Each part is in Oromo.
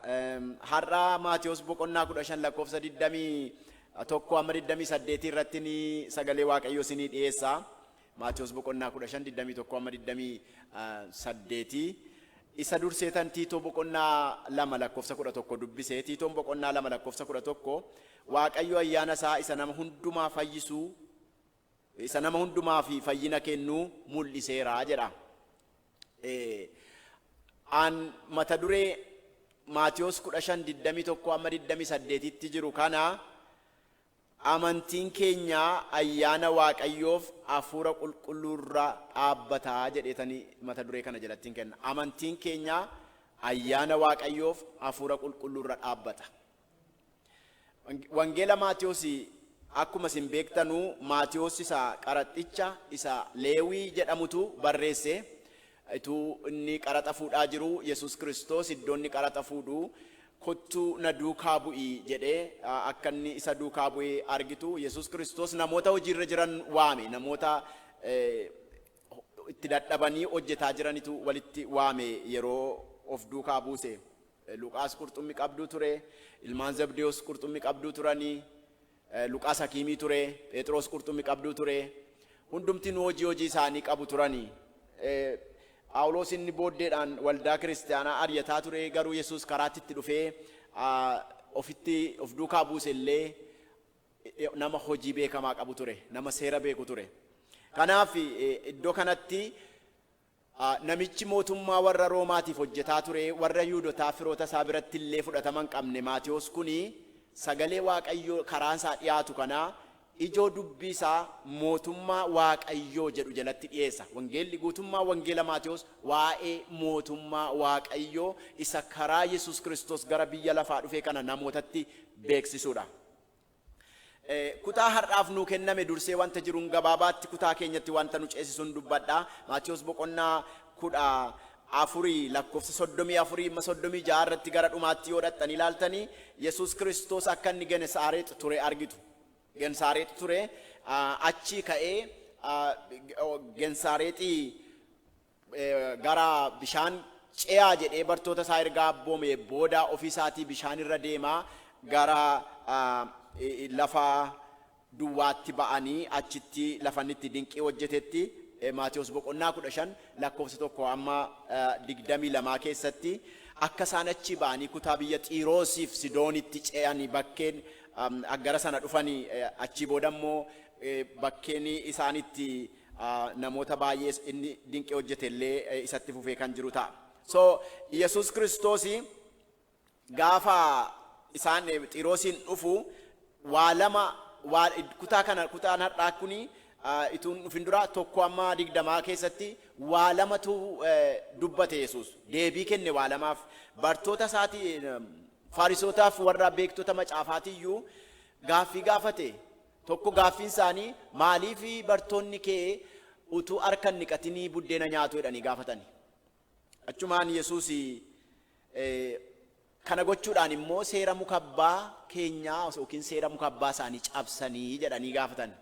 Har'a Maatiyos boqonnaa 15 lakkoofsa 21 amma 28 irratti ni sagalee Waaqayyoo isinii dhiyeessa. Maatiyos boqonnaa 15 21 amma 28. Isa durseetan Tiitoo boqonnaa 2 lakkoofsa 11 dubbise. Tiitoon boqonnaa 2 lakkoofsa 11, Waaqayyo ayyaana isaa isa nama hundumaa fayyisuu, isa nama hundumaa fi fayyina kennuu mul'iseera jedha. An mata duree Maatiyos 15 21 amma 28tti jiru kana, "Amantiin keenya ayyaana Waaqayyoof hafuura qulqulluurra dhaabbataa" jedheetanii mata duree kana jalatti hin kenna. Amantiin keenya ayyaana Waaqayyoof hafuura qulqulluurra dhaabbata. Wangeela Maatiyos, akkuma isin beektanuu, Maatiyos isa qaraxxicha isa Leewii jedhamutu barreesse. Ituu inni qaraxa fuudhaa jiru, Yesus Kiristoos iddoo inni qaraxa fuudhu, "Kottuu na duukaa bu'i" jedhee, akka inni isa duukaa bu'ee argitu. Yesus Kiristoos namoota hojiirra jiran waame, namoota itti dadhabanii hojjetaa jiranitu walitti waame yeroo of duukaa buuse. Luqaas qurxummi qabduu ture, ilmaan Zabdewoos qurxummi qabduu turanii, Luqaas hakiimii ture, Phexros qurxummi qabduu ture. Hundumtinuu hojii hojii isaanii qabu turanii. Phaawulos inni booddeedhaan waldaa kiristiyaanaa ari'ataa ture, garuu Yesuus karaatti itti dhufee ofitti of duukaa buuse illee, nama hojii beekamaa qabu ture, nama seera beeku ture. Kanaaf iddoo kanatti namichi mootummaa warra Roomaatiif hojjetaa ture, warra Yihudotaa firoota isaa biratti illee fudhatama hin qabne, Maatiyos kuni, sagalee Waaqayyoo karaan isaa dhiyaatu kana ijoo dubbii isaa "mootummaa Waaqayyoo" jedhu jalatti dhiyeessa. Wangeelli guutummaa wangeela Maatiyos waa'ee mootummaa Waaqayyoo isa karaa Yesus Kiristoos gara biyya lafaa dhufe kana namootatti beeksisuudha. Kutaa har'aaf nuu kenname dursee wanta jiruun gabaabaatti kutaa keenyatti wanta nu ceesisuun dubbadha. Maatiyos boqonnaa 14 lakkoofsa 34 amma 36 irratti gara dhumaatti yoo dhaqxanii ilaaltanii, Yesus Kiristoos akka inni Genesaareex ture argitu. Genesaareex ture, achii ka'ee Genesaareexii gara bishaan ce'aa jedhee bartoota isaa ergaa abboome booda, ofii isaatii bishaan irra deemaa gara lafa duwwaatti ba'anii achitti lafa inni itti dinqii hojjetetti, Maatiyos boqonnaa 15 lakkoofsa 1 amma 22 keessatti, akka isaan achi ba'anii kutaa biyya Xiiroosiif Sidoonitti ce'anii bakkeen gara sana dhufanii, achii booda immoo bakkeen isaan itti namoota baay'ee inni dinqii hojjete illee isatti fufee kan jiru ta'a. So Yesus Kiristoos gaafa isaan Xiiroosiin dhufu waa lama, waa kutaa kana, kutaan har'aa kuni ituun dhufin dura, 1 amma 20 keessatti waa lamatu dubbate. Yesus deebii kenne waa lamaaf bartoota isaatii, Faarisootaaf warra beektota macaafaatiyyuu gaaffii gaafate. Tokko, gaaffiin isaanii, "Maaliif bartoonni kee utuu harka hin dhiqatinii buddeena nyaatu?" jedhanii gaafatani. Achumaan Yesuus, "Kana gochuudhaan immoo seera muka abbaa keenyaa yookiin seera muka abbaa isaanii cabsanii" jedhanii gaafatan.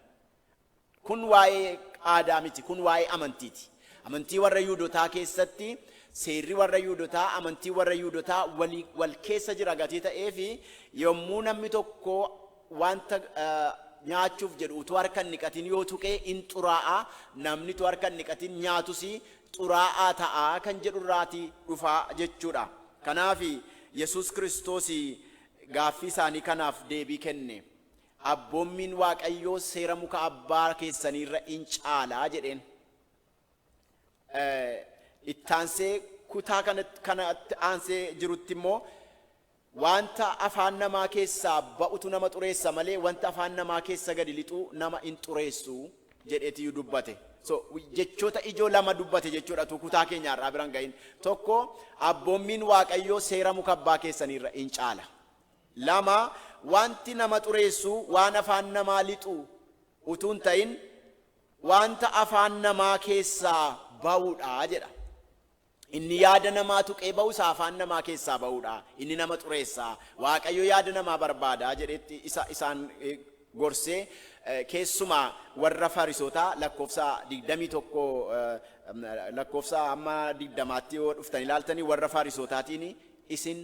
Kun waa'ee aadaa miti, kun waa'ee amantiiti. Amantii warra Yihudotaa keessatti seerri warra Yihudotaa, amantii warra Yihudotaa wal keessa jira gatii ta'ee fi yommuu namni tokko wanta nyaachuuf jedhu utuu harka hin dhiqatin yoo tuqee in xuraa'a, namni utuu harka hin dhiqatin nyaatus xuraa'aa ta'a kan jedhurraati dhufaa jechuudha. Kanaaf Yesuus Kiristoos gaaffii isaanii kanaaf deebii kenne. "Abboommiin Waaqayyoo seera muka abbaa keessaniirra in caalaa" jedheen. Ittaansee kutaa kanatti aansee jirutti immoo, "Wanta afaan namaa keessaa ba'utu nama xureessa malee wanta afaan namaa keessa gadi lixuu nama hin xureessu" jedheetiyyuu dubbate. So jechoota ijoo lama dubbate jechuudha tu kutaa keenya har'aa biraan gahin. Tokko, abboommiin Waaqayyoo seera muka abbaa keessaniirra in caala. Lama, wanti nama xureessu waan afaan namaa lixu utuu hin ta'in wanta afaan namaa keessaa ba'uudha jedha. Inni yaada namaa tuqee ba'u isa afaan namaa keessaa ba'uudha. Inni nama xureessaa. Waaqayyo yaada namaa barbaada jedhetti isa isaan gorsee, keessumaa warra Farisootaa lakkoofsa 21, lakkoofsa amma 20tti yoo dhuftan ilaaltanii, warra Farisootaatiin isin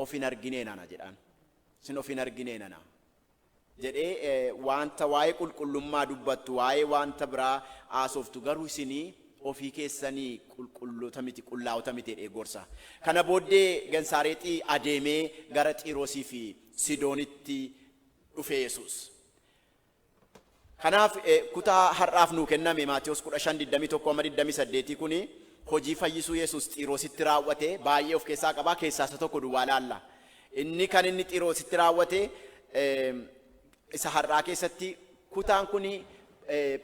Of hin arginee nana jedhaan. Isin of hin arginee nana jedhee, wanta waa'ee qulqullummaa dubbattu, waa'ee wanta biraa haasoftu, garuu isinii ofii keessanii qulqulloota miti, qullaa'ota miti jedhee gorsa. Kana booddee Gensaareexii adeemee gara Xiiroosii fi Sidoonitti dhufe Yesuus. Kanaaf kutaa har'aaf nuu kenname Maatiyos 15:21 amma 28 kuni hojii fayyisuu Yesuus Xiiroositti raawwate baay'ee of keessaa qabaa, keessaa isa tokko duwwaa laalla. Inni kan inni Xiiroositti raawwate isa har'aa keessatti kutaan kuni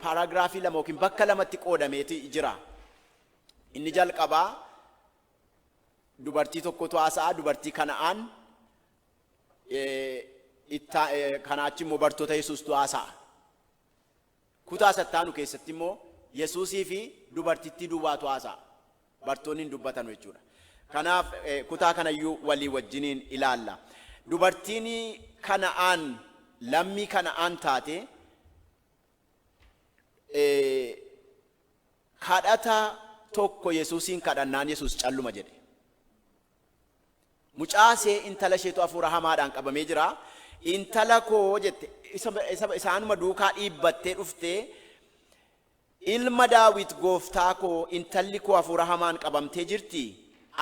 paaraagiraafii lama yookiin bakka lamatti qoodameeti jira. Inni jalqabaa dubartii tokkotu haasa'a, dubartii Kana'aan, kanaa achi immoo bartoota Yesuustu haasa'a. Kutaa sattaanu keessatti immoo Yesuusii fi dubartittii duwwaatu haasa'a. Bartoonni hin dubbatanu jechuudha. Kanaaf kutaa kanayyuu walii wajjiniin ilaalla. Dubartiin Kana'aan, lammii Kana'aan taate, kadhata tokko Yesuusiin kadhannaan Yesuus calluma jedhe. Mucaasee, intala isheetu hafuura hamaadhaan qabamee jira. "Intala koo," jette, isaanuma duukaa dhiibbattee dhuftee, "Ilma Daawit, gooftaa koo, intalli koo hafuura hamaan qabamtee jirti,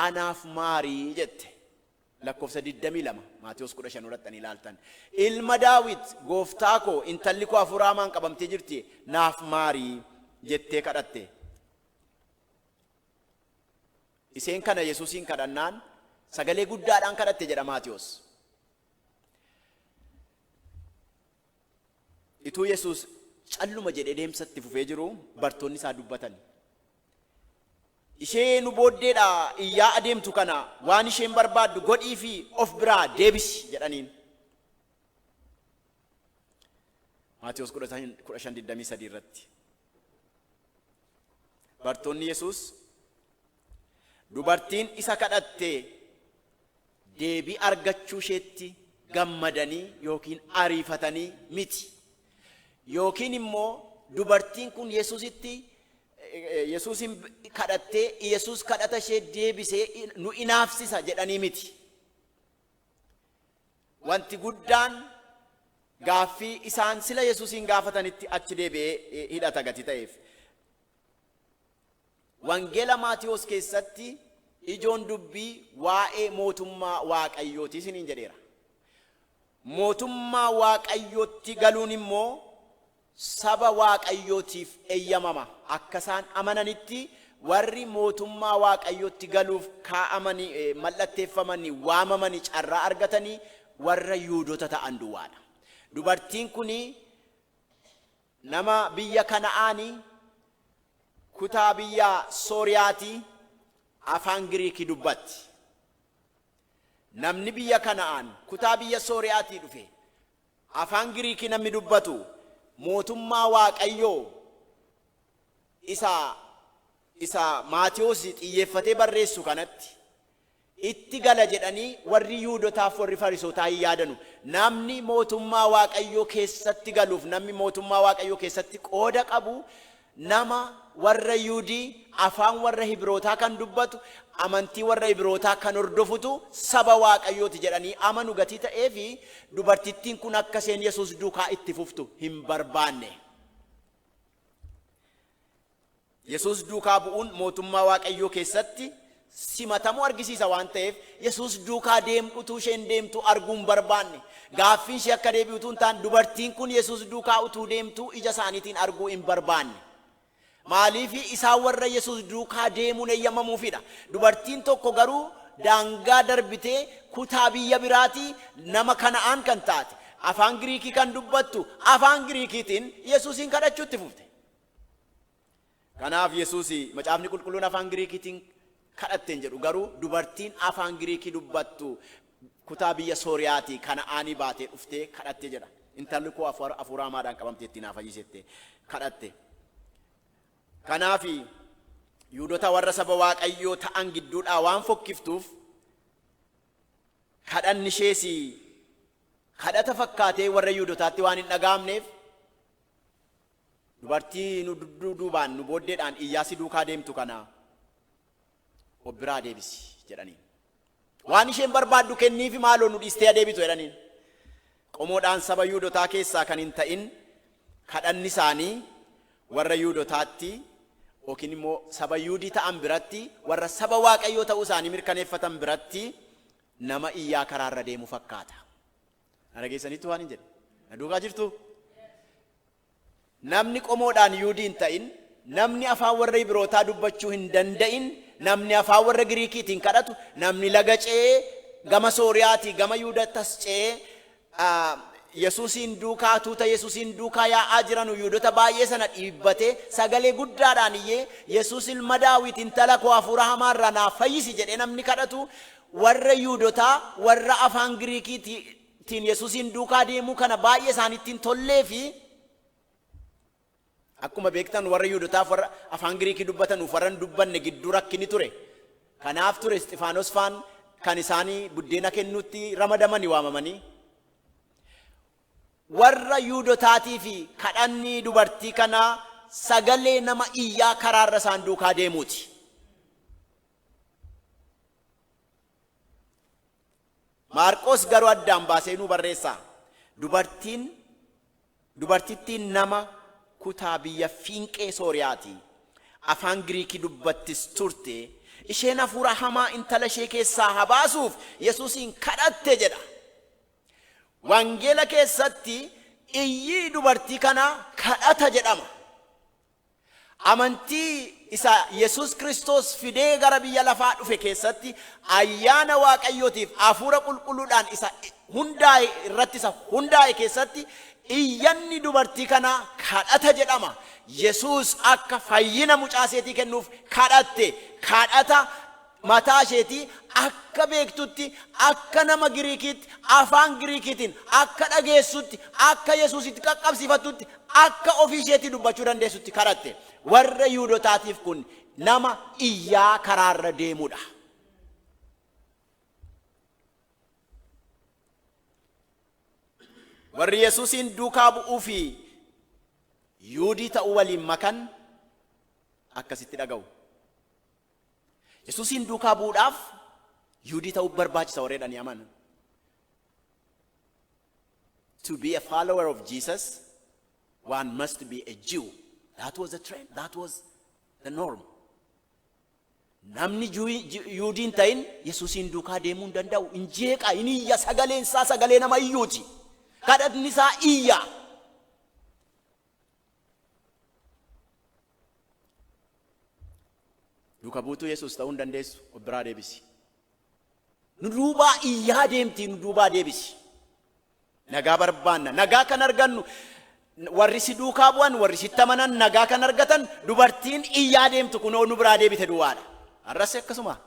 anaaf maarii," jette. Lakkoofsa 22 Maatiyos 15 irratti ilaaltan. "Ilma Daawit, gooftaa koo, intalli koo hafuura hamaan qabamtee jirti, naaf maarii," jettee kadhatte. Isheen kana Yesuusiin kadhannaan sagalee guddaadhaan kadhatte jedha Maatiyos. Ituu Yesuus calluma jedhee deemsatti fufee jiru bartoonni isaa dubbatan. "Ishee nu booddeedha iyyaa adeemtu kana waan isheen barbaaddu godhii fi of biraa deebisi," jedhaniin. Maatiyos 15:23 irratti. Bartoonni Yesuus dubartiin isa kadhatte deebii argachuu isheetti gammadanii yookiin ariifatanii miti. Yookiin immoo dubartiin kun Yesuusitti, Yesuusin kadhattee Yesuus kadhata ishee deebisee nu inaafsisa jedhanii miti. Wanti guddaan gaaffii isaan sila Yesuusin gaafatanitti achi deebi'ee hidhata gati ta'eef. Wangeela Maatiyos keessatti ijoon dubbii waa'ee mootummaa Waaqayyooti isiniin jedheera. Mootummaa Waaqayyootti galuun immoo saba Waaqayyootiif eeyyamama. Akka isaan amananitti warri mootummaa Waaqayyootti galuuf kaa'amanii, mallatteeffamanii, waamamanii, carraa argatanii warra Yuudota ta'an duwwaadha. Dubartiin kuni nama biyya Kana'aanii, kutaa biyya Sooriyaatii, afaan Giriikii dubbatti. Namni biyya Kana'aan kutaa biyya Sooriyaatii dhufe, afaan Giriikii namni dubbatu, mootummaa Waaqayyoo isa Maatiyos xiyyeeffatee barreessu kanatti itti gala jedhanii warri Yuudotaaf warri Farisootaa hin yaadanu. Namni mootummaa Waaqayyoo keessatti galuuf, namni mootummaa Waaqayyoo keessatti qooda qabu, nama warra Yuudii, afaan warra Hibrootaa kan dubbatu, amantii warra Hibrootaa kan hordofutu saba Waaqayyooti jedhanii amanu gatii ta'ee fi dubartittiin kun akka isheen Yesuus duukaa itti fuftu hin barbaanne. Yesuus duukaa bu'uun mootummaa Waaqayyoo keessatti simatamuu argisiisa waan ta'eef, Yesuus duukaa deemtu isheen deemtu arguu hin barbaanne. Gaaffiin ishee akka deebi'utu hin taane, dubartiin kun Yesuus duukaa utuu deemtu ija isaaniitiin arguu hin barbaanne. Maaliif? Isaan warra Yesuus duukaa deemuun eeyyamamuufidha. Dubartiin tokko garuu daangaa darbitee kutaa biyya biraatii nama Kana'aan kan taate, afaan Giriikii kan dubbattu, afaan Giriikiitiin Yesuusiin kadhachuutti fufte. Kanaaf Yesuus, Macaafni Qulqulluun afaan Giriikiitiin kadhatteen jedhu, garuu dubartiin afaan Giriikii dubbattu kutaa biyya Sooriyaatii Kana'aanii baatee dhuftee kadhatte jedha. "Intalli koo hafuura hamaadhaan qabamteetti, naa fayyisette," kadhatte. Kanaaf Yuudota warra saba Waaqayyoo ta'an gidduudhaa waan fokkiftuuf, kadhanni ishees kadhata fakkaatee warra Yuudotaatti waan hin dhaga'amneef, "Dubartii nu duubaan, nu booddeedhaan iyyaa si duukaa deemtu kana of biraa deebisi," jedhaniin. Waan isheen barbaaddu kenniifi maaloo nu dhiistee adeebitu jedhaniin. Qomoodhaan saba Yuudotaa keessaa kan hin ta'in kadhanni isaanii warra Yuudotaatti yookiin immoo saba Yuudii ta'an biratti, warra saba Waaqayyoo ta'uu isaanii mirkaneeffatan biratti nama iyyaa karaarra deemu fakkaata. Na dhageessaniittu waan hin jedhe? Na duukaa jirtu? Namni qomoodhaan Yuudii hin ta'in, namni afaan warra Ibrootaa dubbachuu hin danda'in, namni afaan warra Giriikiitiin kadhatu, namni laga ce'ee gama Sooriyaatii gama Yuudattas ce'ee Yesuusiin duukaa, tuuta Yesuusiin duukaa yaa'aa jiranu Yuudota baay'ee sana dhiibbatee sagalee guddaadhaan iyyee, "Yesuus ilma Daawit, intala koo hafuura hamaarraa naaf fayyisi" jedhee namni kadhatu, warra Yuudotaa warra afaan Giriikiitiin Yesuusiin duukaa deemuu kana baay'ee isaanitti hin tollee fi akkuma beektan warra Yuudotaaf warra afaan Giriikii dubbatanuuf warra hin dubbanne gidduu rakkinni ture. Kanaaf ture Isxifaanos faan kan isaanii buddeena kennuutti ramadamanii waamamanii. Warra Yuudotaatii fi kadhanni dubartii kanaa sagalee nama iyyaa karaarra isaan duukaa deemuuti. Maarqos garuu addaan baasee nuu barreessa. Dubartittiin nama kutaa biyya Fiinqee Sooriyaati. Afaan Giriikii dubbattis turte. Isheen hafuura hamaa intala ishee keessaa haa baasuuf Yesuusiin kadhatte jedha. Wangeela keessatti iyyi dubartii kanaa kadhata jedhama. Amantii isa Yesuus Kiristoos fidee gara biyya lafaa dhufe keessatti ayyaana Waaqayyootiif hafuura qulqulluudhaan isa hundaa'e irratti isa hundaa'e keessatti iyyanni dubartii kanaa kadhata jedhama. Yesuus akka fayyina mucaa isheetii kennuuf kadhatte. Kadhata mataa isheetii akka beektutti, akka nama Giriikiitti, afaan Giriikiitiin akka dhageessutti, akka Yesuusitti qaqqabsiifattutti, akka ofii isheetii dubbachuu dandeessutti kadhatte. Warra Yihudotaatiif kun nama iyyaa karaarra deemudha. Warri Yesuusiin duukaa bu'uu fi Yuudii ta'uu waliin makan akkasitti dhaga'u. Yesuusiin duukaa bu'uudhaaf Yuudii ta'uu barbaachisa warri jedhanii amanan. To be a follower of Jesus, one must be a Jew. That was the trend. That was the norm. Namni Yuudii hin ta'in Yesuusiin duukaa deemuu hin danda'u. Hin jeeqa, hin iyya, sagaleen isaa sagalee nama iyyuuti. Kadhatni isaa iyya. Duuka buutuu Yesuus ta'uu hin dandeessu, of biraa deebisi. Nu duubaa iyyaa deemtii nu duubaa deebisi. Nagaa barbaanna. Nagaa kan argannu warri si duukaa bu'an, warri sitti amanan nagaa kan argatan dubartiin iyyaa deemtu kunoo nu biraa deebite duwwaadha. Har'as akkasuma.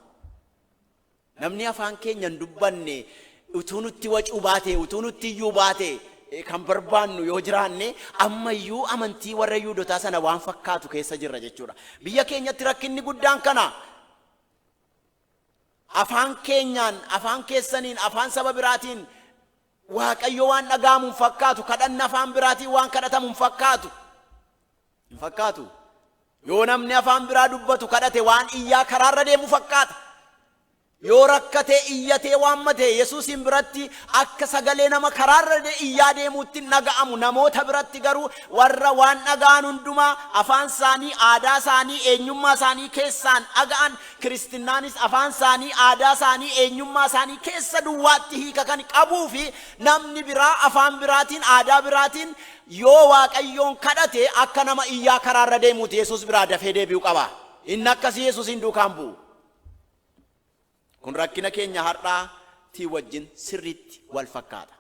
Namni afaan keenya hin dubbanne utuu nutti wacuu baate, utuu nutti iyyuu baate kan barbaannu yoo jiraanne, ammayyuu amantii warra Yuudotaa sana waan fakkaatu keessa jirra jechuudha. Biyya keenyatti rakkinni guddaan kana. Afaan keenyaan, afaan keessaniin, afaan saba biraatiin Waaqayyo waan dhaga'amu hin fakkaatu. Kadhanna afaan biraatiin waan kadhatamu hin fakkaatu. Hin fakkaatu. Yoo namni afaan biraa dubbatu kadhate waan iyyaa karaarra deemu fakkaata. Yoo rakkatee iyyatee waammate Yesuusiin biratti akka sagalee nama karaarra iyyaa deemuutti hin dhaga'amu. Namoota biratti garuu warra waan dhaga'an hundumaa afaan isaanii, aadaa isaanii, eenyummaa isaanii keessaan dhaga'an, kiristinnaanis afaan isaanii, aadaa isaanii, eenyummaa isaanii keessa duwwaatti hiika kan qabuu fi namni biraa afaan biraatiin, aadaa biraatiin yoo Waaqayyoon kadhate akka nama iyyaa karaarra deemuuti Yesuus biraa dafee deebi'uu qaba. Inni akkasii Yesuusiin duukaan bu'u. Kun rakkina keenya har'aatii wajjin sirriitti wal fakkaata.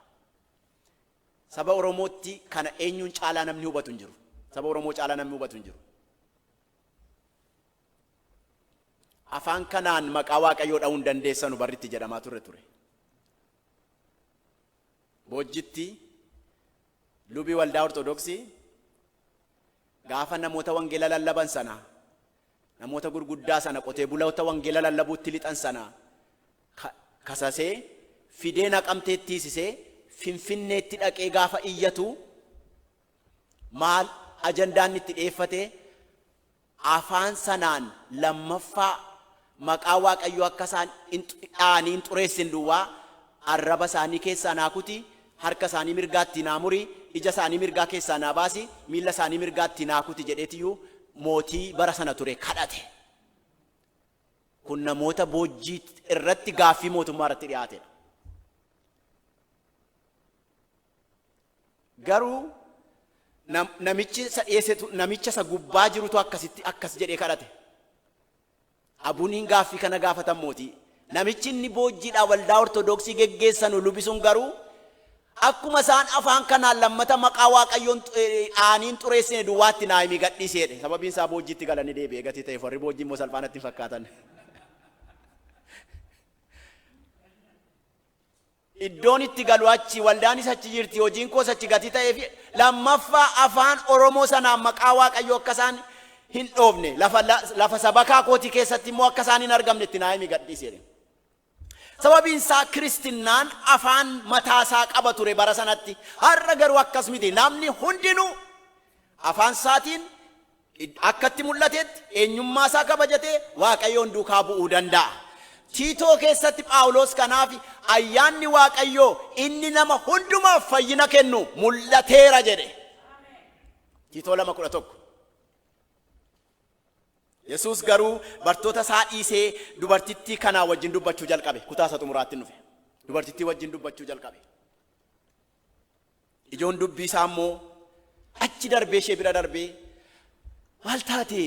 Saba Oromootti kana eenyuun caalaa namni hubatu hin jiru. Saba Oromoo caalaa namni hubatu hin jiru. Afaan kanaan maqaa Waaqayyoo dha'uu hin dandeessanu barritti jedhamaa turre ture. Boojjitti lubi waldaa Ortodoksii gaafa namoota wangeela lallaban sana, namoota gurguddaa sana, qotee buloota wangeela lallabuutti lixan sana kasasee fidee Naqamteetti hiisisee Finfinneetti dhaqee gaafa iyyatu, maal ajandaan itti dhiyeeffate? Afaan sanaan lammaffaa Maqaa Waaqayyoo akka isaan dha'anii hin xureessin duwwaa arraba isaanii keessaa naa kuti, harka isaanii mirgaatti naa muri, ija isaanii mirgaa keessaa naa baasi, miilla isaanii mirgaatti naa kuti jedheetiyyuu mootii bara sana ture kadhate. Kun namoota boojjii irratti gaaffii mootummaa irratti dhiyaatedha. Garuu namichi isa dhiyeessetu, namicha isa gubbaa jirutu akkasitti akkas jedhee kadhate. Abuniin gaaffii kana gaafatan mootii. Namichi inni boojjiidhaa waldaa Ortodoksii geggeessanu lubi sun garuu akkuma isaan afaan kanaan lammata maqaa Waaqayyoon dha'anii hin xureessine duwwaatti naa himi gadhiisi jedhe. Sababiin isaa boojjiitti galanii deebi'ee gatii ta'eef, warri boojjii immoo salphaanatti hin fakkaatan. Iddoon itti galu achi, waldaanis achi jirti, hojiin koos achi gatii ta'eef, lammaffaa afaan Oromoo sanaan maqaa Waaqayyoo akka isaan hin dhoofne, lafa sabakaa kootii keessatti immoo akka isaan hin argamne itti naa himi gadhiisi jedhe. Sababiin isaa kiristinnaan afaan mataa isaa qaba ture bara sanatti. Har'a garuu akkas miti. Namni hundinuu afaan isaatiin akkatti mul'atetti eenyummaa isaa kabajatee Waaqayyoon duukaa bu'uu danda'a. Tiitoo keessatti Phaawulos kanaaf ayyaanni Waaqayyoo inni nama hundumaaf fayyina kennu mul'ateera jedhe. Tiitoo 2:11. Yesuus garuu bartoota isaa dhiisee dubartittii kanaa wajjin dubbachuu jalqabe. Kutaa isa xumuraatti dhufe. Dubartittii wajjin dubbachuu jalqabe. Ijoon dubbii isaa immoo achi darbee, ishee bira darbee, "Maal taate?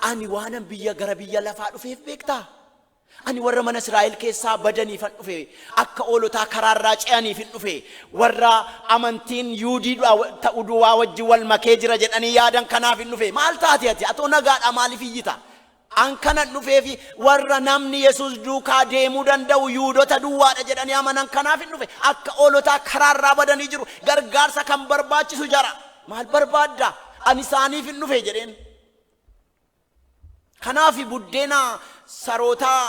Ani waanan biyya gara biyya lafaa dhufeef beektaa? Ani warra mana Israa'el keessaa badaniifan dhufe, akka oolotaa karaarraa ce'aniif hin dhufe, warra amantiin Yuudii ta'uu duwwaa wajjin wal makee jira jedhanii yaadan kanaaf hin dhufe. Maal taate ati? Atoo nagaadha, maaliif iyyita? An kanan dhufeefi warra namni Yesuus duukaa deemuu danda'u Yuudota duwwaadha jedhanii amanan kanaaf hin dhufe. Akka oolotaa karaarraa badanii jiru. Gargaarsa kan barbaachisu jara. Maal barbaadda? Ani isaaniif hin dhufe" jedheen. Kanaaf buddeena sarootaa,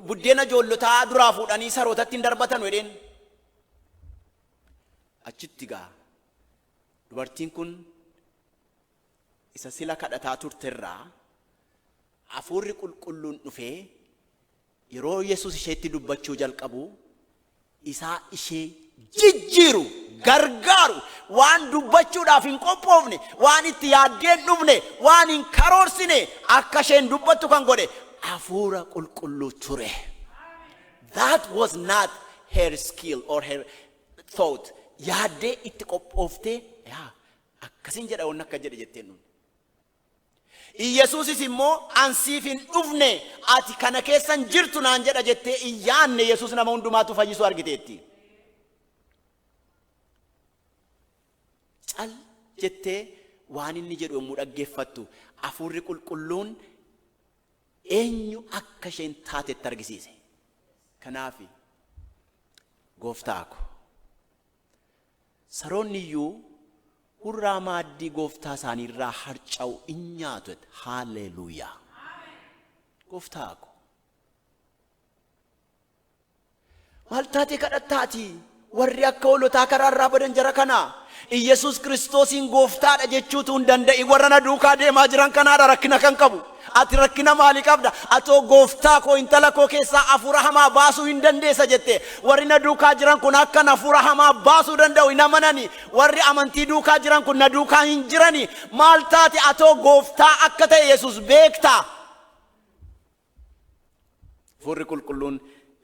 buddeena ijoollotaa duraa fuudhanii sarootatti hin darbatan jedheen. Achitti gaa dubartiin kun isa sila kadhataa turterraa hafuurri qulqulluun dhufee yeroo Yesuus isheetti dubbachuu jalqabu, isaa ishee jijjiiru, gargaaru, waan dubbachuudhaaf hin qophoofne, waan itti yaaddee hin dhufne, waan hin karoorsine akka isheen dubbattu kan godhe hafuura qulqulluu ture. That was not her skill or her thought. Yaaddee itti qophooftee yaa akkasin jedha, wanni akka jedhe jetteen dhufne. Iyyasuusis immoo an siif hin dhufne, ati kana keessan jirtu naan jedha jettee hin yaanne. Yesuus nama hundumaatu fayyisuu argiteetti. Cal jettee waan inni jedhu yommuu dhaggeeffattu, hafuurri qulqulluun eenyu akka isheen taatetti argisiise. Kanaaf, "Gooftaa ko, saroonni iyyuu hurraa maaddii gooftaa isaanii irraa harca'u in nyaatu." Haalleluuyaa! Gooftaa ko, maal taatee kadhattaati? Warri akka hoolotaa karaa irraa badan jara kana. Iyyasuus Kiristoosiin gooftaadha jechuutu hin danda'in warra na duukaa deemaa jiran kanaadha rakkina kan qabu. Ati rakkina maalii qabda? Atoo gooftaa koo, intala koo keessaa hafuura hamaa baasuu hin dandeessa jette. Warri na duukaa jiran kun akka hafuura hamaa baasuu danda'u hin amanani. Warri amantii duukaa jiran kun na duukaa hin jirani. Maal taate? Atoo gooftaa akka ta'e Yesuus beektaa? Hafuurri qulqulluun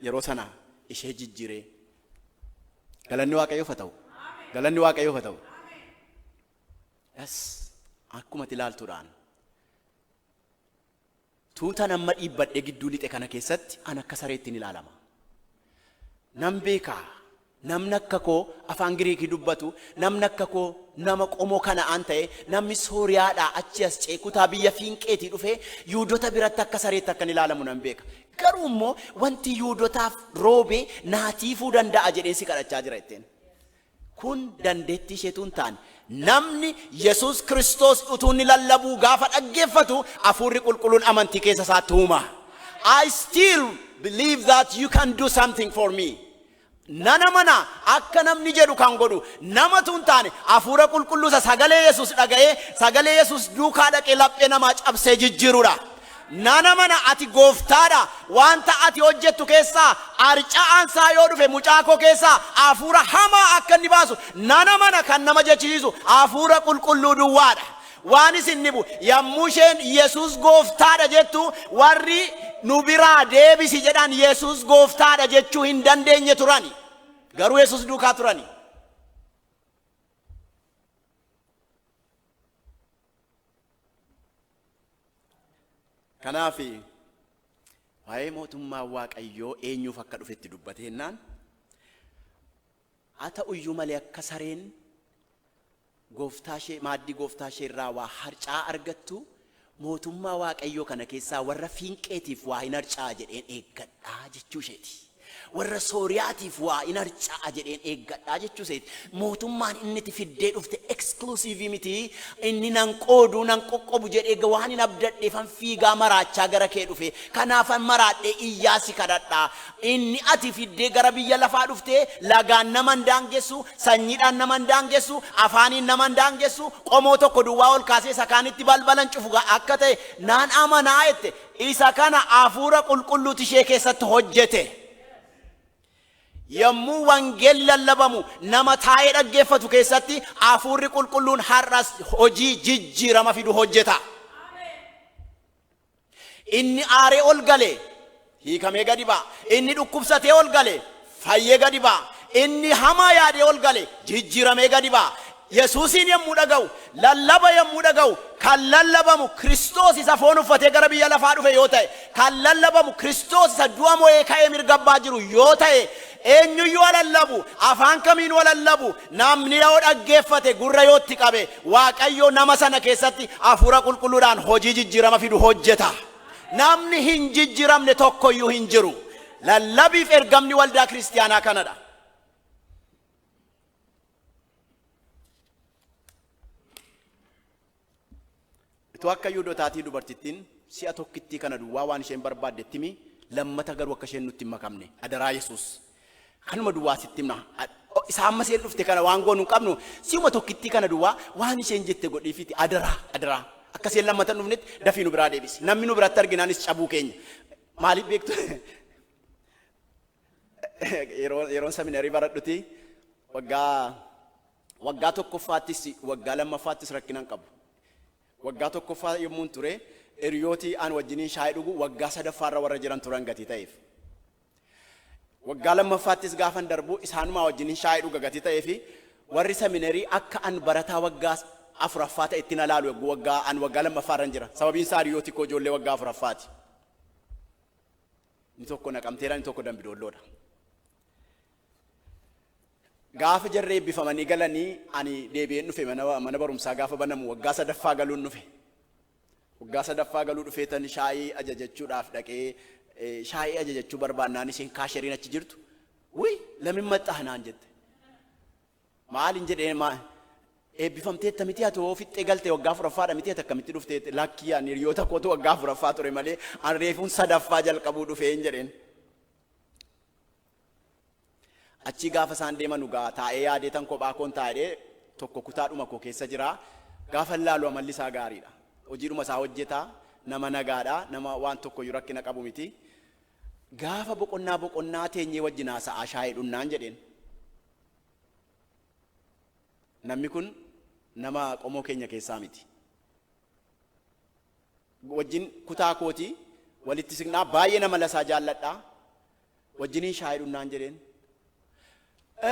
yeroo sana ishee jijjiiree. Galanni Waaqayyoof haa ta'u. Galanni Waaqayyoof haa ta'u. Yes, akkuma ati ilaaltuudhaan. Tuutan amma dhiibbadhee gidduu lixe kana keessatti an akka sareetti ni ilaalama. Nan beekaa, namni akka koo afaan Giriikii dubbatu, namni akka koo nama qomoo Kana'aan ta'e, namni Sooriyaadhaa achi as ce'e, kutaa biyya Fiinqeetii dhufee Yuudota biratti akka sareetti akkan ilaalamu nan beeka. Garuu immoo wanti Yuudotaaf roobee naatiifuu danda'a jedheen si kadhachaa jira jetteen. Kun dandeettii isheetu hin taane, namni Yesuus Kiristoos utuu inni lallabuu gaafa dhaggeeffatu hafuurri qulqulluun amantii keessa isaatti uuma. I still believe that you can do something for me. Nana mana akka namni jedhu kan godhu namatu hin taane, hafuura qulqulluu isa sagalee Yesuus dhaga'ee sagalee Yesuus duukaa dhaqee laphee namaa cabsee jijjiirudha. Nana mana ati gooftaadha. Wanta ati hojjettu keessaa harca'aan isaa yoo dhufe mucaa koo keessaa hafuura hamaa akka inni baasu nana mana kan nama jechisiisu hafuura qulqulluu duwwaadha. Waan isin dhibu yommuu isheen Yesuus gooftaadha jettu warri nu biraa deebisi jedhan Yesuus gooftaadha jechuu hin dandeenye turani. Garuu Yesuus duukaa turani. Kanaaf waa'ee mootummaa Waaqayyoo eenyuuf akka dhufetti dubbateennaan haa ta'uyyuu malee akka sareen gooftaa ishee maaddii gooftaa ishee irraa waa harcaa argattu mootummaa Waaqayyoo kana keessaa warra Fiinqeetiif waa hin harca'a jedheen eeggadhaa jechuu isheeti. Warra Sooriyaatiif waa hin harca'a jedheen eeggadhaa jechuu isheeti. Mootummaan inni itti fiddee dhufte exclusive miti. Inni nan qoodu nan qoqqobu jedhee waan hin abdadheefan fiigaa maraachaa gara kee dhufe. Kanaafan maraadhee iyyaa si kadhadha. Inni ati fiddee gara biyya lafaa dhufte lagaan nama hin daangessu, sanyiidhaan nama hin daangessu, afaaniin nama hin daangessu, qomoo tokko duwwaa ol kaasee isa kaanitti balbalan cufu akka ta'e naan amanaa jette. Isa kana hafuura qulqulluutu ishee keessatti hojjete. Yommuu wangeelli lallabamu nama taa'ee dhaggeeffatu keessatti hafuurri qulqulluun har'as hojii jijjiirama fidu hojjeta. Inni aaree ol gale hiikamee gadi ba'a. Inni dhukkubsatee ol gale fayyee gadi ba'a. Inni hamaa yaadee ol gale jijjiiramee gadi ba'a. Yesuusiin yommuu dhaga'u, lallaba yommuu dhaga'u, kan lallabamu Kiristoos isa foon uffatee gara biyya lafaa dhufe yoo ta'e, kan lallabamu Kiristoos isa du'a mo'ee ka'ee mirga abbaa jiru yoo ta'e, eenyuyyuu haa lallabu, afaan kamiinuu haa lallabu, namni yoo dhaggeeffate gurra yoo itti qabe, Waaqayyo nama sana keessatti hafuura qulqulluudhaan hojii jijjiirama fidu hojjeta. Namni hin jijjiiramne tokkoyyuu hin jiru. Lallabiif ergamni waldaa kiristiyaanaa kanadha. Utuu akka Yihudootaatii dubartittiin si'a tokkittii kana duwwaa waan isheen barbaadde itti himi, lammata garuu akka isheen nutti hin makamne. Adaraa Yesuus. Kanuma duwwaa sitti himna. Isa amma isheen dhufte kana waan goonu hin qabnu, si'uma tokkittii kana duwwaa waan isheen jette godhiifiti adaraa, adaraa. Akka isheen lammata hin dhufnetti dafii nu biraa deebisi. Namni nu biratti arginaanis cabuu keenya. Maaliif beektu? Yeroon seminarii baradhuti waggaa tokkoffaattis waggaa lammaffaattis rakkina hin qabu. Waggaa tokkoffaa yommuun ture hiriyootii an wajjiniin shaayii dhugu waggaa sadaffaarra warra jiran turan gatii ta'eef. Waggaa lammaffaattis gaafan darbu isaanumaa wajjiniin shaayii dhuga gatii ta'eef warri seminarii akka an barataa waggaa afuraffaa ta'etti na laalu waggaa an waggaa lammaffaarra jira. Sababiin isaa hiriyootii koo ijoollee waggaa afuraffaati. Inni tokko Naqamteedha, inni tokko Dambidoolloodha. Gaafa jarri eebbifamanii galanii ani deebi'een dhufe mana barumsaa gaafa banamu waggaa sadaffaa galuun dhufe. Waggaa sadaffaa galuu dhufee tan shaayii ajajachuudhaaf dhaqee shaayii ajajachuu barbaannaan isheen kaasheriin achi jirtu wuy lamin maxxaa naan jette. Maalin jedhee maa eebbifamteetta miti ati hoo fixxee galte waggaa afuraffaadha miti ati akkamitti dhuftee lakkii ani hiriyoota kootu waggaa afuraffaa ture malee an reefuun sadaffaa jalqabuu dhufeen jedheen. Achii gaafa isaan deeman dhugaa taa'ee yaadee tan kophaa koon taa'ee tokko kutaadhuma koo keessa jira. Gaafa laalu amalli isaa gaariidha. Hojiidhuma isaa hojjeta, nama nagaadha, nama waan tokkoyyuu rakkina qabu miti. Gaafa boqonnaa boqonnaa teenyee wajjin haasa'aa shaayii dhunnaan jedheen. Namni kun nama qomoo keenya keessaa miti. Wajjin kutaa kooti walitti siqnaa baay'ee nama lasaa jaalladha. Wajjiniin shaayii dhunnaan jedheen.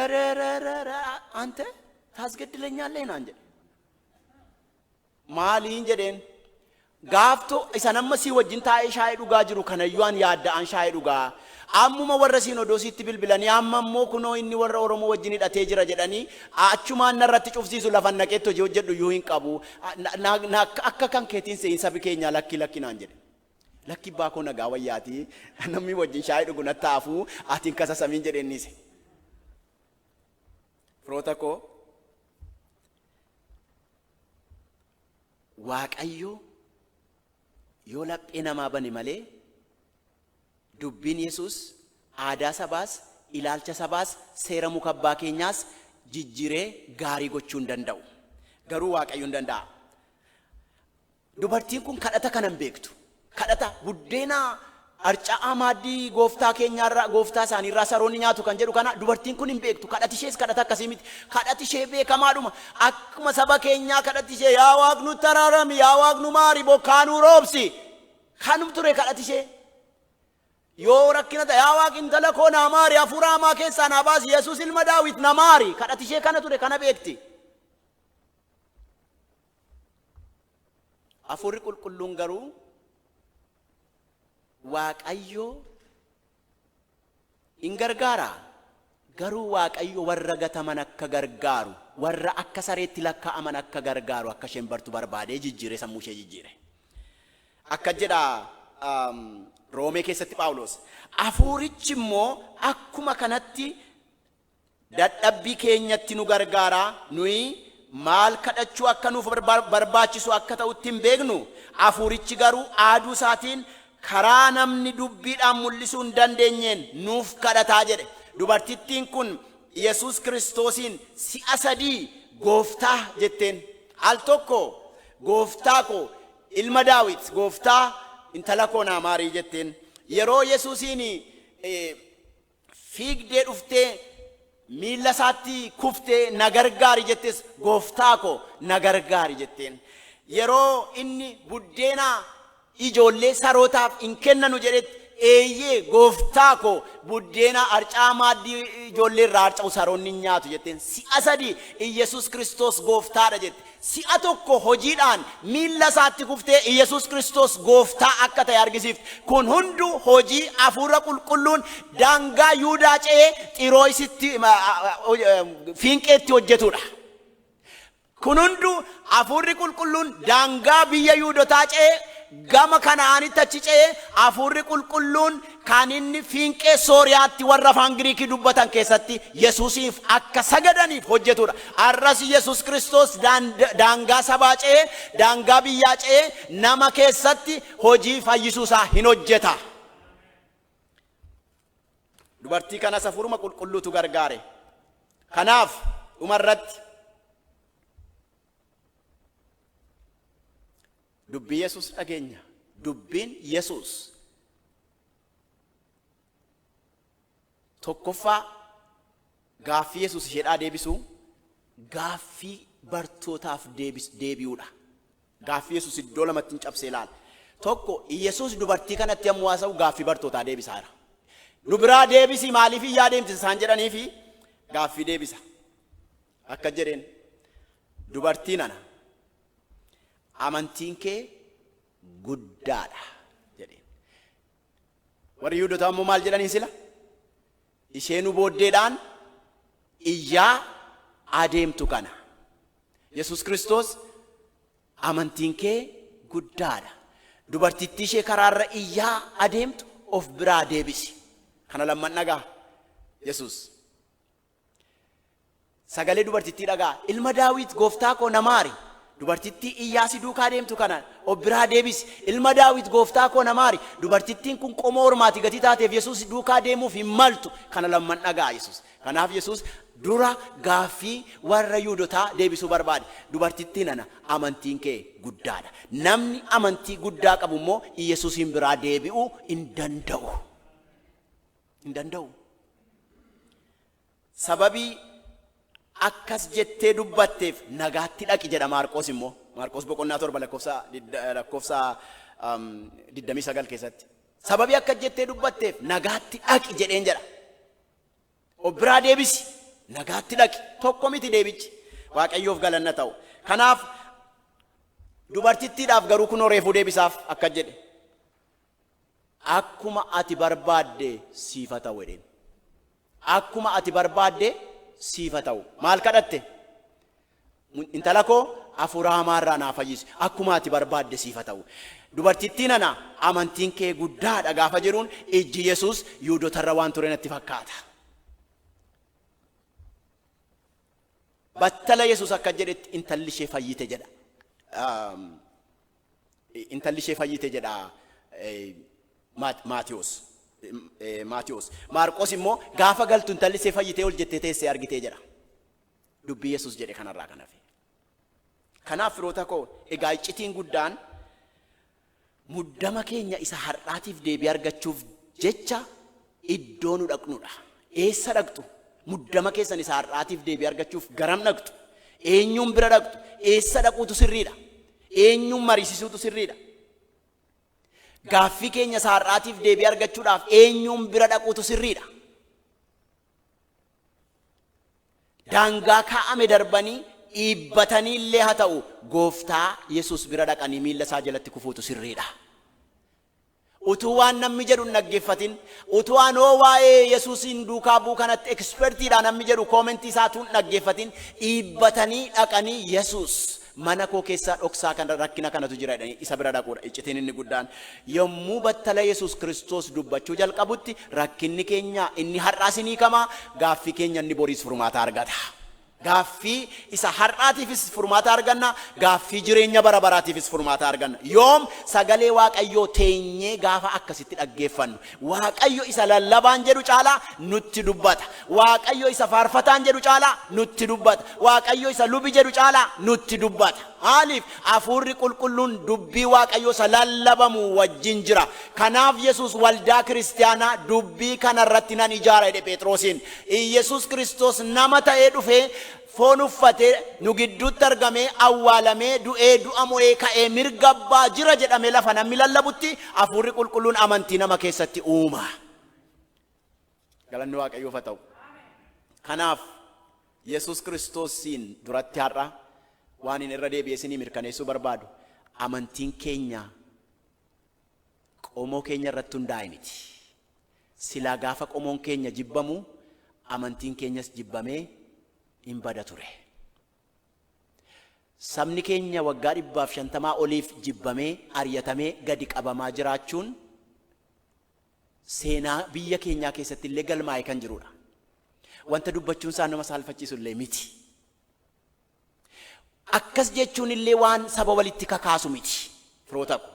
Ereereeree ante taasgeddilenyaallee naan jedhe. Maaliin jedheen? Gaafto isan amma sii wajjin taa'ee shaayii dhugaa jiru kanayyuu an yaadda'an shaayii dhugaa. Ammuma warra siin odoo siitti bilbilanii amma immoo kunoo inni warra Oromoo wajjin hidhatee jira jedhanii achumaan narratti cufsiisu lafan naqeetti hojii hojjedhu iyyuu hin qabu. Akka kan keetiin se'in sabi keenyaa lakki lakki naan jedhe. Lakki abbaa koo nagaa wayyaatii namni wajjin shaayii dhugu natti haafuu ati hin kasasamiin jedheen niise. Firoota koo, Waaqayyo yoo laphee namaa bane malee dubbiin Yesuus aadaa sabaas, ilaalcha sabaas, seera muka abbaa keenyaas jijjiiree gaarii gochuu hin danda'u. Garuu Waaqayyo hin danda'a. Dubartiin kun kadhata kana hin beektu. Kadhata buddeena harca'aa maaddii gooftaa keenyaarraa, gooftaa isaaniirraa saroonni nyaatu kan jedhu kana dubartiin kun hin beektu. Kadhati ishees kadhata akkasii miti. Kadhati ishee beekamaadhuma. Akkuma saba keenyaa kadhati ishee, "Yaa Waaq, nutti araarami, yaa Waaq, nu maari, bokkaa nuu roobsi." Kanum ture kadhati ishee. Yoo rakkina ta'e, "Yaa Waaq, intala koo naa maari, hafuura hamaa keessaa naa baasi, Yesuus ilma Daawit na maari." Kadhati ishee kana ture, kana beekti. Hafuurri Qulqulluun garuu Waaqayyo in gargaara. Garuu Waaqayyo warra gataman akka gargaaru, warra akka sareetti lakkaa'aman akka gargaaru akka isheen bartu barbaadee jijjiire, sammuu ishee jijjiire. Akka jedha Roomee keessatti Phaawulos. Hafuurichi immoo akkuma kanatti dadhabbii keenyatti nu gargaara. Nuyi maal kadhachuu akka nuuf barbaachisu akka ta'utti hin beeknu. Hafuurichi garuu aaduu isaatiin karaa namni dubbiidhaan mul'isuu hin dandeenyeen nuuf kadhataa jedhe. Dubartittiin kun Yesuus Kiristoosiin si'a sadii "Gooftaa" jetteen. Al tokko "Gooftaa koo, ilma Daawit, gooftaa, intala koo naa maarii" jetteen. Yeroo Yesuusiin fiigdee dhuftee miilla isaatti kuftee "Na gargaari" jettes, "Gooftaa koo, na gargaari" jetteen. Yeroo inni buddeena ijoollee sarootaaf hin kennanu jedhetti, "Eeyyee gooftaa koo, buddeena harcaa maaddii ijoollee irraa harca'u saroonni hin nyaatu" jetteen. Si'a sadii Iyyasuus Kiristoos gooftaadha jette. Si'a tokko hojiidhaan miilla isaatti kuftee Iyyasuus Kiristoos gooftaa akka ta'e argisiifte. Kun hunduu hojii Hafuura Qulqulluun daangaa Yuudaa ce'ee Xirooyisitti, Fiinqeetti hojjetudha. Kun hunduu Hafuurri Qulqulluun daangaa biyya Yuudotaa ce'ee, gama Kana'aanitti achi ce'ee, Hafuurri Qulqulluun kan inni Fiinqee Sooriyaatti warra afaan Giriikii dubbatan keessatti Yesuusiif akka sagadaniif hojjetudha. Har'as Yesuus Kiristoos daangaa sabaa ce'ee, daangaa biyyaa ce'ee nama keessatti hojii fayyisuusaa hin hojjeta. Dubartii kanas Hafuuruma Qulqulluutu gargaare. Kanaaf dhumarratti dubbii Yesuus dhageenya. Dubbiin Yesuus tokkoffaa gaaffii Yesuus isheedhaa deebisuu gaaffii bartootaaf deebi'uudha. Gaaffii Yesuus iddoo lamatti hin cabsee ilaala. Tokko, Yesuus dubartii kanatti yommuu haasa'u gaaffii bartootaa deebisaa jira. "Nu biraa deebisii, maaliif iyyaa deemti?" isaan jedhanii fi gaaffii deebisa. Akka jedheen, "Dubartii nana, amantiin kee guddaadha" jedheen. Warri Yihuudotaa immoo maal jedhaniin sila? "Ishee nu booddeedhaan iyyaa adeemtu kana." Yesuus Kiristoos, "Amantiin kee guddaadha. Dubartittii ishee karaarra iyyaa adeemtu of biraa deebisi." Kana lamman dhagaa Yesuus. Sagalee dubartittii dhagaa. "Ilma Daawit, gooftaa koo, na maari. Dubartittii iyyaa si duukaa deemtu kana of biraa deebisi. Ilma Daawit, gooftaa koo, na maari." Dubartittiin kun qomoo ormaati gatii taateef Yesuus duukaa deemuuf hin maltu. Kana lamman dhagaa Yesuus. Kanaaf Yesuus dura gaaffii warra Yuudotaa deebisuu barbaade. "Dubartittii nana, amantiin kee guddaadha." Namni amantii guddaa qabu immoo Yesuusin biraa deebi'uu hin danda'u. Hin danda'u. "Sababii akkas jettee dubbatteef nagaatti dhaqi" jedha Maarqoos immoo. Maarqoos boqonnaa 7 lakkoofsa 29 keessatti. "Sababii akkas jettee dubbatteef nagaatti dhaqi" jedheen jedha. Of biraa deebisi. Nagaatti dhaqi. Tokko miti deebichi. Waaqayyoof galanna ta'u. Kanaaf dubartittiidhaaf garuu kunoo reefuu deebisaaf akka jedhe. "Akkuma ati barbaadde siif haa ta'u" jedheen. "Akkuma ati barbaadde siif haa ta'u." Maal kadhatte? "Intala koo hafuura hamaarraa naa fayyisi. Akkuma ati barbaadde siif haa ta'u. Dubartittii nana, amantiin kee guddaadha" gaafa jedhuun ijji Yesuus Yuudotarra waan ture natti fakkaata. Battala Yesuus akka jedhetti intalli ishee fayyite jedha. Intalli ishee fayyite jedha Maatiyos. Maatiyos. Maarqos immoo gaafa galtu intalli ishee fayyitee ol jettee teessee argitee jedha. Dubbii Yesuus jedhe kanarraa kan hafe. Kanaaf firoota koo, egaa iccitiin guddaan Muddama keenya isa har'aatiif deebii argachuuf jecha iddoo nu dhaqnudha. Eessa dhaqxu? Muddama keessan isa har'aatiif deebii argachuuf garam dhaqxu? Eenyuun bira dhaqxu? Eessa dhaquutu sirriidha? Eenyuun mariisisuutu sirriidha? Gaaffii keenya isa har'aatiif deebii argachuudhaaf eenyuun bira dhaquutu sirriidha? Daangaa kaa'ame darbanii dhiibbatanii illee haa ta'u, Gooftaa Yesuus bira dhaqanii miilla isaa jalatti kufuutu sirriidha. Utuu waan namni jedhu hin dhaggeeffatin, utuu anoo waa'ee Yesuusiin duukaa bu'uu kanatti ekspertiidha namni jedhu koomentii isaa utuu hin dhaggeeffatin, dhiibbatanii dhaqanii Yesuus mana koo keessa dhoksaa kana rakkina kanatu jira jedhanii isa bira dhaquudha. Iccitiin inni guddaan yommuu battala Yesuus Kiristoos dubbachuu jalqabutti rakkinni keenya inni har'aas ni hiikama, gaaffii keenya inni boriis furmaata argata. Gaaffii isa har'aatiifis furmaata arganna, gaaffii jireenya bara baraatiifis furmaata arganna. Yoom? Sagalee Waaqayyoo teenyee gaafa akkasitti dhaggeeffannu. Waaqayyo isa lallabaan jedhu caalaa nutti dubbata. Waaqayyo isa faarfataan jedhu caalaa nutti dubbata. Waaqayyo isa lubi jedhu caalaa nutti dubbata. Maaliif? Hafuurri Qulqulluun dubbii Waaqayyoo isa lallabamu wajjin jira. Kanaaf Yesuus waldaa kiristiyaanaa dubbii kana irratti nan ijaara jedhe Pheexroosiin. Iyyasuus Kiristoos nama ta'ee dhufee, foon uffatee nu gidduutti argamee, awwaalamee, du'ee, du'a mo'ee ka'ee mirga abbaa jira jedhamee lafa namni lallabutti Hafuurri Qulqulluun amantii nama keessatti uuma. Galanni Waaqayyoof haa ta'u. Kanaaf Yesuus Kiristoosiin duratti har'a waan hin irra deebi'ee isinii mirkaneessuu barbaadu, amantiin keenya qomoo keenya irratti hundaa'e miti. Silaa gaafa qomoon keenya jibbamu amantiin keenyas jibbamee in bada ture. Sabni keenya waggaa 150 oliif jibbamee, ari'atamee, gadi qabamaa jiraachuun seenaa biyya keenyaa keessatti illee galmaa'ee kan jirudha. Wanta dubbachuun isaa nama saalfachiisu illee miti. Akkas jechuun illee waan saba walitti kakaasu miti. Firoota ko.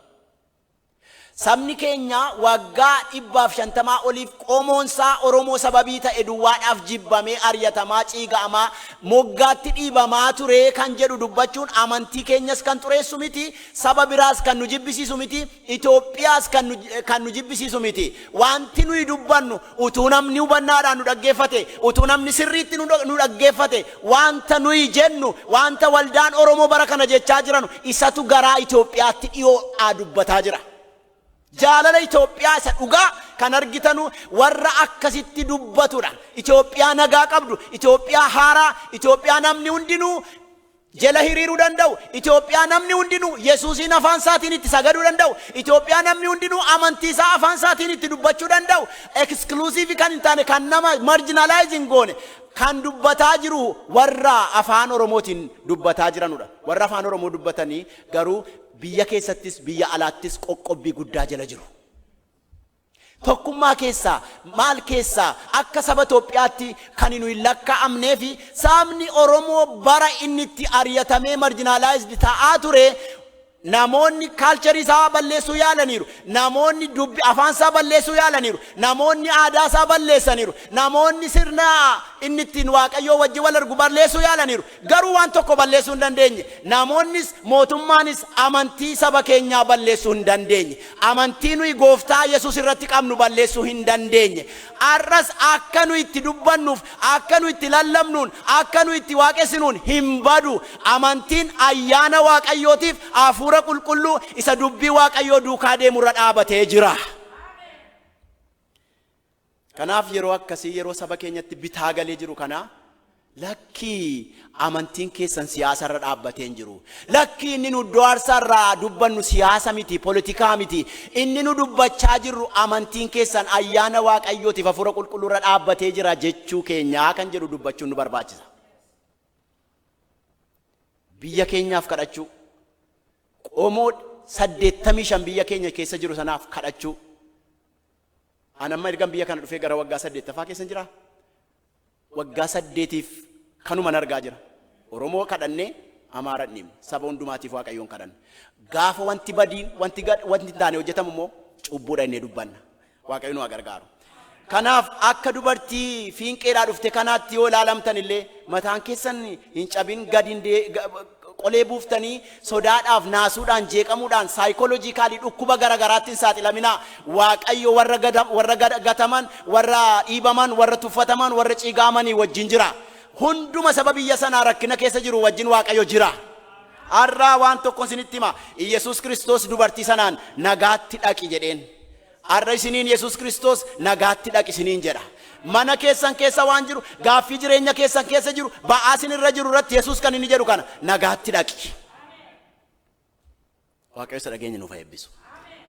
Sabni keenya waggaa 150 oliif qomoon isaa Oromoo sababii ta'e duwwaadhaaf jibbamee, aryatamaa, ciiga'amaa, moggaatti dhiibamaa ture kan jedhu dubbachuun amantii keenyas kan xureessu miti, saba biraas kan nu jibbisiisu miti, Itoophiyaas kan nu, kan nu jibbisiisu miti. Wanti nuyi dubbannu utuu namni hubannaadhaan nu dhaggeeffate, utuu namni sirriitti nu, nu dhaggeeffate, wanta nuyi jennu, wanta waldaan Oromoo bara kana jechaa jiranu isatu garaa Itoophiyaatti dhiyoodhaa dubbataa jira. Jaalala Itoophiyaa isa dhugaa kan argitanu warra akkasitti dubbatudha. Itoophiyaa nagaa qabdu, Itoophiyaa haaraa, Itoophiyaa namni hundinuu jela hiriiruu danda'u, Itoophiyaa namni hundinuu Yesuusiin afaan isaatiin itti sagaduu danda'u, Itoophiyaa namni hundinuu amantii isaa afaan isaatiin itti dubbachuu danda'u, exclusive kan hin taane, kan nama marginalize hin goone, kan dubbataa jiru warra afaan Oromootiin dubbataa jiranudha. Warra afaan Oromoo dubbatanii garuu biyya keessattis biyya alaattis qoqqobbii guddaa jala jiru. Tokkummaa keessaa, maal keessaa akka saba Itoophiyaatti kan nu hin lakkaa'amnee fi sabni Oromoo bara inni itti ari'atamee marginalized ta'aa ture, namoonni culture isaa balleessuu yaalaniiru. Namoonni dubbi afaan isaa balleessuu yaalaniiru. Namoonni aadaa isaa balleessaniiru. Namoonni sirna inni ittiin Waaqayyoo wajjin wal argu balleessuu yaalaniiru. Garuu waan tokko balleessuu hin dandeenye. Namoonnis mootummaanis amantii saba keenyaa balleessuu hin dandeenye. Amantii nuyi Gooftaa Yesuus irratti qabnu balleessuu hin dandeenye. Har'as akka nuyi itti dubbannuuf, akka nuyi itti lallabnuun, akka nuyi itti waaqessinuun hin badu. Amantiin ayyaana Waaqayyootiif Hafuura Qulqulluu isa dubbii Waaqayyoo duukaa deemu irra dhaabatee jira. Kanaaf yeroo akkasii, yeroo saba keenyatti bitaa galee jiru kana, lakkii, amantiin keessan siyaasa irra dhaabbatee hin jiru. Lakkii, inni nu iddoo aarsaa irraa dubbannu siyaasa miti, politikaa miti. Inni nu dubbachaa jirru amantiin keessan ayyaana Waaqayyootiif Hafuura Qulqulluu irra dhaabbatee jira jechuu keenyaa kan jedhu dubbachuun nu barbaachisa. Biyya keenyaaf kadhachuu, qomoo 85 biyya keenya keessa jiru sanaaf kadhachuu. An amma ergan biyya kana dhufee gara waggaa 8ffaa keessan jira. Waggaa 8f kanuman argaa jira. Oromoo kadhannee Amaara hin dhiibne. Saba hundumaatiif Waaqayyoon kadhanna. Gaafa wanti badiin, wanti gad, wanti hin taane hojjetamu immoo cubbuudha jennee dubbanna. Waaqayyo nu haa gargaaru. Kanaaf akka dubartii fiinqeedhaa dhufte kanaatti yoo ilaalamtan illee mataan keessan hin cabin, gadi hin dee, Qolee buuftanii sodaadhaaf, naasuudhaan, jeeqamuudhaan, psychologically dhukkuba gara garaatti hin saaxilaminaa. Waaqayyo warra warra gataman, warra dhiibaman, warra tuffataman, warra ciigaamanii wajjin jira. Hunduma saba biyya sanaa rakkina keessa jiru wajjin Waaqayyo jira. Har'aa waan tokko isinitti hima. Yesuus Kiristoos dubartii sanaan "Nagaatti dhaqi" jedheen. Har'a isiniin Yesuus Kiristoos "Nagaatti dhaqi" isiniin jedha. Mana keessan keessa waan jiru, gaaffii jireenya keessan keessa jiru, ba'aa isin irra jiru irratti Yesuus kan inni jedhu kana: "Nagaatti dhaqi." Waaqayyo isa dhageenya nuuf haa eebbisu.